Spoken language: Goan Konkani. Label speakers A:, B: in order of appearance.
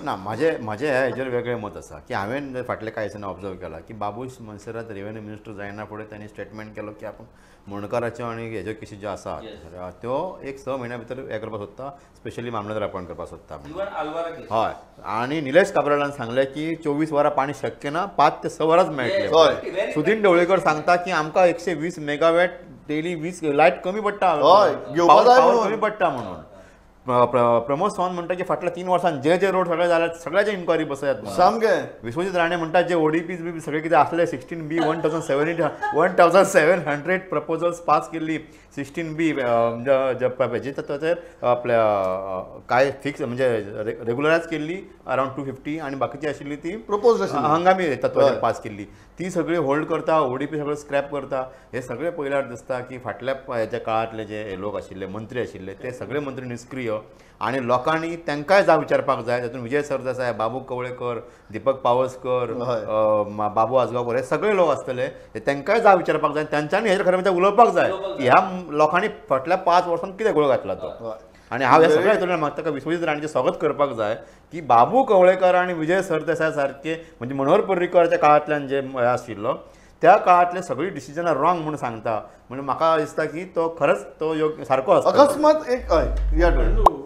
A: ना, म्हाजें म्हाजें ह्या हेजेर वेगळें मत आसा की हांवें फाटले कांय दिसांनी ऑब्जर्व केलां की बाबूश मोन्सेरात रेवेन्यू मिनिस्टर जायना फुडें तांणी स्टेटमेंट केलो की आपूण मुंडकाराच्यो आनी हेज्यो केसी ज्यो आसा त्यो एक 6 म्हयन्या भितर हें करपाक सोदता, स्पेशली मामलेदार अपॉयंट करपाक सोदता. हय, आनी निलेश काब्रालान सांगलें की 24 वरां पाणी शक्य ना, 5 ते 6 वरांच मेळटलें. सुदीन ढवळीकर सांगता की आमकां 120 मेगावॅट डेली 20 लायट कमी पडटा, पावर कमी पडटा म्हणून. प्रमोद सावंत म्हणटा की फाटल्या 3 वर्सां जे जे रोड सगळे जाल्यात सगळ्याचे इन्क्वायरी बसयात.
B: सामकें.
A: विश्वजीत राणे म्हणटा जे ओडीपी बी सगळे कितें आसले 16B 1700 proposals पास केल्ली, 16B हेजे तत्वाचेर आपल्या काय फिक्स म्हणजे रेगुलरायज केल्ली अरावंड 250 आनी बाकीची आशिल्ली ती
B: प्रपोज
A: हंगामी तत्वाचेर पास केल्ली, ती सगळी होल्ड करता, ओडीपी सगळें स्क्रॅप करता. हे सगळे पयल्यार दिसता की फाटल्या हेच्या काळांतले जे लोक आशिल्ले मंत्री आशिल्ले ते सगळे मंत्री निष्क्रिय आनी लोकांनी तांकांय जाब विचारपाक जाय. तातूंत विजय सरदेसाय, बाबू कवळेकर, दीपक पावसकर, बाबू आजगांवकर हे सगळे लोक आसतले, तांकांय जाब विचारपाक जाय. तांच्यांनी हेजेर खरें म्हणजे उलोवपाक जाय की ह्या लोकांनी फाटल्या 5 वर्सांत कितें गोळ घातला तो. आनी हांव ह्या सगळ्या हितूंतल्यान मागता का विश्वजीत राणेचें स्वागत करपाक जाय की बाबू कवळेकर आनी विजय सरदेसाय सारके म्हणजे मनोहर पर्रीकराच्या काळांतल्यान जे हें आशिल्लो त्या काळांतले सगळीं डिसिजनां रॉंग म्हूण सांगता, म्हणजे म्हाका दिसता की तो खरंच तो योग्य सारको आसा.
B: अकस्मात एक हय.